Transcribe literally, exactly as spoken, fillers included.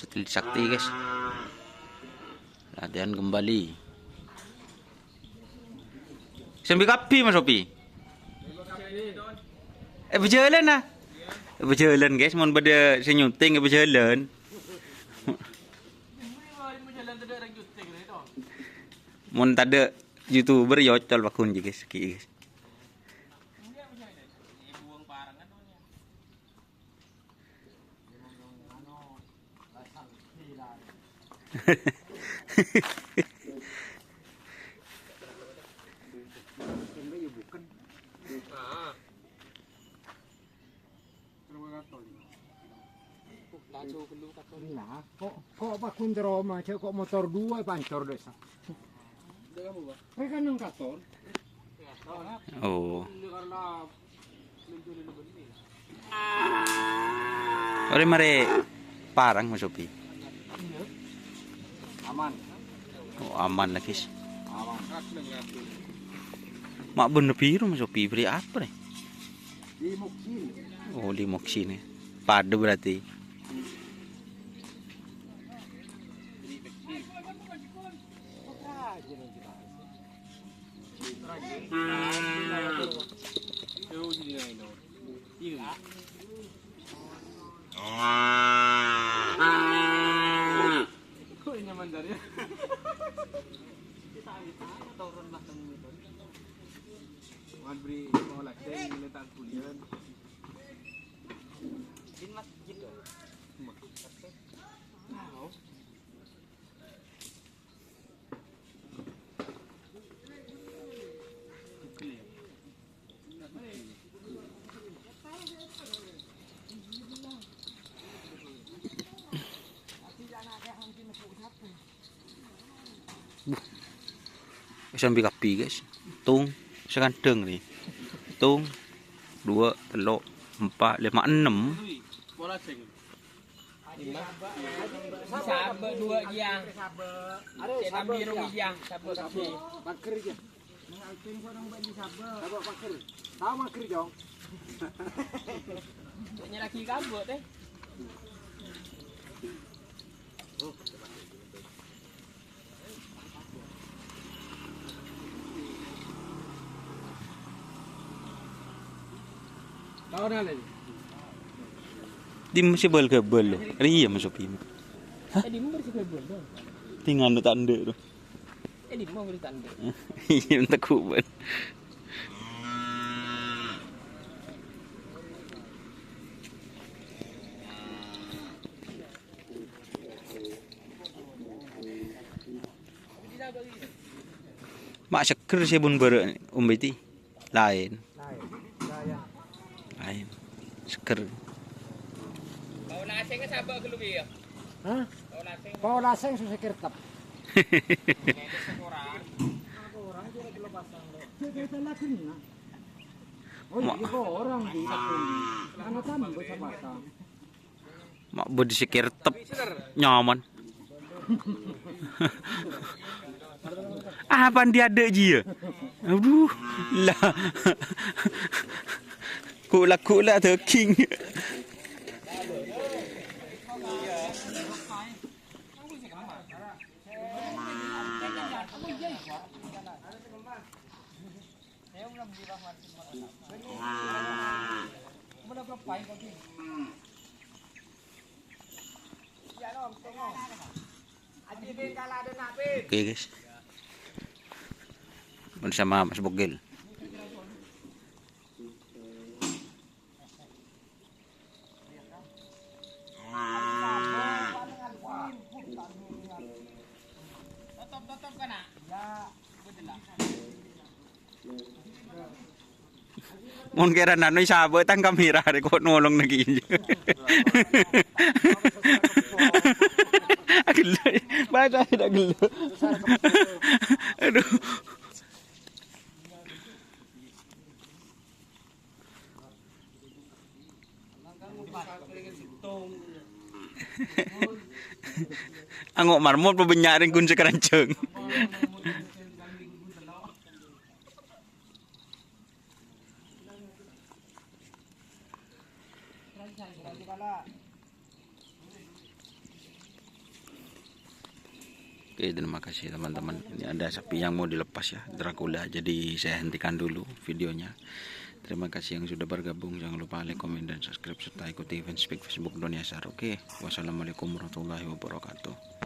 Satellite Sakti, guys. Latihan kembali. Sambi kabbhi, Mas Sopi. Eh, bhâjâlân, ah. Eh, bhâjâlân, guys. Mon bâdâ sè nyuting, eh, bhâjâlân. Mon tadâ' YouTuber, ya ocol pagghun jiyâ, guys. Ghi, guys. Nah, kok, kok pagghun teroma, cè' kok motor dua pancor desa. Mereka nang katon. Oh. Ore mare parang, Mas Sopi. Aman. Oh, aman lagi. Aman. Ma' bân piro, Mas Sopi? Bâri' apa, rè? Limoksin. Oh, limoksin, ya. Padâ berarti. Kok ini mandarnya? Kita ambil turun lah, turun. Wan beri mau lagi, ini tak kuliah. Din, Mas, gitu. Mau. Buh. Sambi kabbhi, guys. Tung, sakandhâng nè. Tung, dua, tello', empa', lèma', ennem. Sabâ' dua jiyâ. Sè sambi rong jiyâ, sabâ' kabbhi. Pager jiyâ. Nang Alvin kok nang bâ'na sabâ'. Sabâ' pager. Tao mager, Jong. Nyeragi kabut, eh. Dimma sè bâl-ghâbâl lo? Rèya, Mas Sopi. Hah? Eh, dimma sè ghâbâl lo? Tinggal ta' endâ' lo. Eh, dimma sè ta' endâ'? Iyâ, entek bân. Ma' seger sè bun bârâ' ombâ ti. Laèn. Laèn. Laèn. Laèn. Seger. Bau lasèng sabâ' ghâllu, yâ? Hah? Bau lasèng. Bau lasèng susah kertep. Sekolah. Orang dia lagi lepasan, lo. Dia, dia lagi, nah. Oh, iya, kok orang di, karena kan bocah pasang. Ma' bâdâ sè kertep nyaman. Apa ndi adâ' jiyâ? Aduh, la. Ku' la, ku' la daging. Oke, guys. Bersama Mas Bogel. Mon kèra nano sabâ' tang kamera rè kok nolong naghi. Ghellu, baca tidak ghellu. Aduh. Ango' marmot pabânnya' rèng ghun sakaranjhâng. Oke, terima kasih teman-teman. Ini ada sapi yang mau dilepas ya, Dracula. Jadi saya hentikan dulu videonya. Terima kasih yang sudah bergabung. Jangan lupa like, komen, dan subscribe, serta ikuti fanspage Facebook Doniasar. Oke, wassalamualaikum warahmatullahi wabarakatuh.